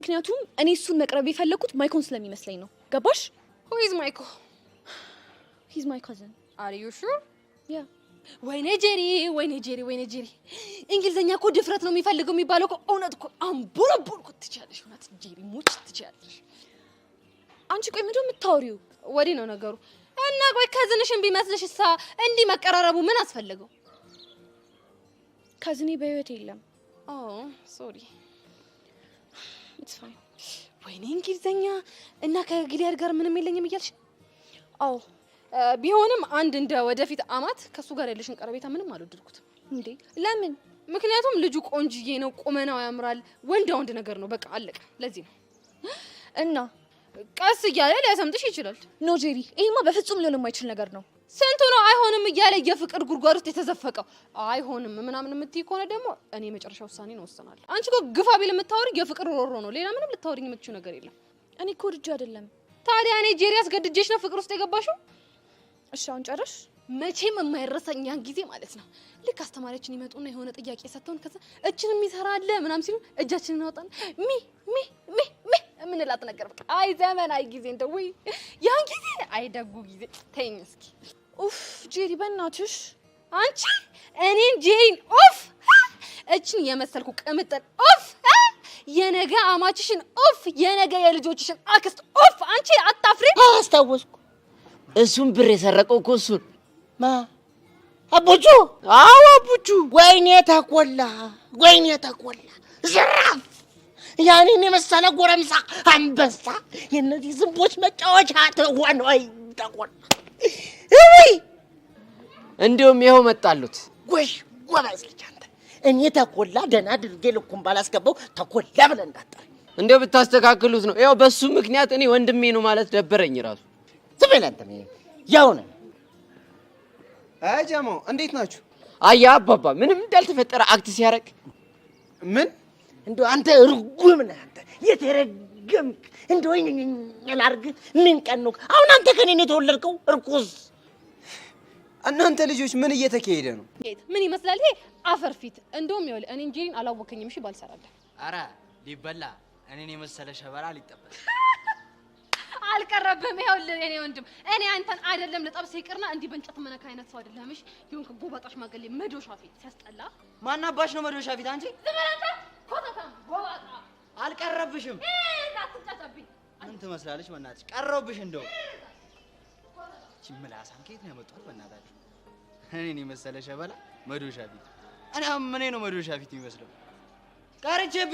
ምክንያቱም እኔ እሱን መቅረብ የፈለግኩት ማይኮን ስለሚመስለኝ ነው። ገባሽ? Who is ማይኮ? He's my cousin. Are you sure? Yeah. ወይኔ ጄሪ፣ ወይኔ ጄሪ፣ ወይኔ ጄሪ! እንግሊዘኛ እኮ ድፍረት ነው የሚፈልገው የሚባለው እኮ እውነት እኮ። አንቦለቦልኩት። ትችያለሽ። እውነት ጄሪ ሙች ትችያለሽ። አንቺ ቆይ፣ ምንድን ነው የምታወሪው? ወዲህ ነው ነገሩ። እና ቆይ፣ cousin ሽን ቢመስልሽ እሳ እንዲህ መቀራረቡ ምን አስፈለገው? Cousin ኤ በህይወት የለም። Oh, sorry. It's fine. ወይኔ እንግሊዘኛ! እና ከጊሊያድ ጋር ምንም የለኝም እያልሽ? አዎ። ቢሆንም አንድ እንደ ወደፊት አማት ከእሱ ጋር ያለሽን ቀረቤታ ምንም አልወደድኩትም። እንዴ፣ ለምን? ምክንያቱም ልጁ ቆንጅዬ ነው፣ ቁመናው ያምራል፣ ወንድ ወንድ ነገር ነው። በቃ አለቀ። ለዚህ ነው። እና ቀስ እያለ ሊያሰምጥሽ ይችላል። No ጄሪ፣ ይሄማ በፍጹም ሊሆን የማይችል ነገር ነው። ስንቱ ነው አይሆንም እያለ የፍቅር ጉድጓድ ውስጥ የተዘፈቀው? አይሆንም ምናምን የምትይ ከሆነ ደግሞ እኔ የመጨረሻ ውሳኔ ነው ወሰናለሁ። አንቺ እኮ ግፋ ቢል የምታወሪ የፍቅር ሮሮ ነው። ሌላ ምንም ልታወሪኝ የምትችይው ነገር የለም። እኔ እኮ ወድጄ አይደለም። ታዲያ እኔ ጄሪ አስገድጄሽ ነው ፍቅር ውስጥ የገባሽው? እሺ፣ አሁን ጨረሽ? መቼም የማይረሳኝ ያን ጊዜ ማለት ነው። ልክ አስተማሪያችን ይመጡና የሆነ ጥያቄ ሰጥተውን ከዛ እችን የሚሰራ አለ ምናምን ሲሉ እጃችንን አወጣን me, me, me, me የምንላት ነገር፣ በቃ አይ ዘመን፣ አይ ጊዜ፣ እንደው ውይ ያን ጊዜ፣ አይ ደጉ ጊዜ። ተይኝ እስኪ። ኡፍ ጄሪ፣ በእናትሽ። አንቺ እኔን ጄሪን ኡፍ! እችን የመሰልኩ ቅምጥል ኡፍ! የነገ አማችሽን ኡፍ! የነገ የልጆችሽን አክስት ኡፍ! አንቺ አታፍሪ? አስታወስኩ። እሱን ብር የሰረቀው እኮ እሱን ማ፣ አቦቹ? አዎ፣ አቡቹ። ወይኔ ተኮላ፣ ወይኔ ተኮላ፣ ዝራፍ! ያኔን የመሰለ ጎረምሳ አንበሳ የእነዚህ ዝንቦች መጫወቻ ትሆን ወይ ተኮላ? ውይ! እንዲሁም ይኸው መጣሉት። ጎሽ፣ ጎበዝ ልጅ አንተ። እኔ ተኮላ ደህና አድርጌ ልኩን ባላስገባው ተኮላ ብለህ እንዳትጠራኝ። እንዲያው ብታስተካክሉት ነው። ያው በሱ ምክንያት እኔ ወንድሜ ነው ማለት ደበረኝ ራሱ። ዝም በል አንተ፣ ያው ነህ። አይ ጀማው፣ እንዴት ናችሁ? አያ አባባ ምንም እንዳልተፈጠረ act ሲያደርግ። ምን? እንደው አንተ እርጉም ነህ አንተ፣ የተረገምክ። እንደው ላድርግ፣ ምን ቀን ነው አሁን አንተ ከኔ ነው የተወለድከው እርኩስ። እናንተ ልጆች ምን እየተካሄደ ነው? ምን ይመስላል ይሄ አፈር ፊት? እንደውም ይኸውልህ፣ እኔን ጄሪን አላወከኝም። እሺ፣ ባልሰራለህ። አረ ሊበላ፣ እኔን የመሰለ ሸበላ ሊጠበስ። አልቀረብህም። ይኸውልህ የኔ ወንድም፣ እኔ አንተን አይደለም ልጠብስህ ይቅርና እንዲህ በእንጨት መነካ አይነት ሰው አይደለህም። እሺ፣ የሆንክ ጎባጣ ሽማግሌ መዶሻ ፊት፣ ሲያስጠላ። ማናባሽ ነው መዶሻ ፊት አንቺ? ዝም በል አንተ ኮተታም ጎባጣ። አልቀረብሽም። አትንጫጫብኝ። ምን ትመስላለች? በእናትሽ ቀረብሽ። እንደው እቺ ምላሳም ከየት ነው ያመጧት? በእናታችሁ እኔን የመሰለ ሸበላ መዶሻ ፊት። እኔ አሁን ምኔ ነው መዶሻ ፊት የሚመስለው? ቀርቼብሻለሁ።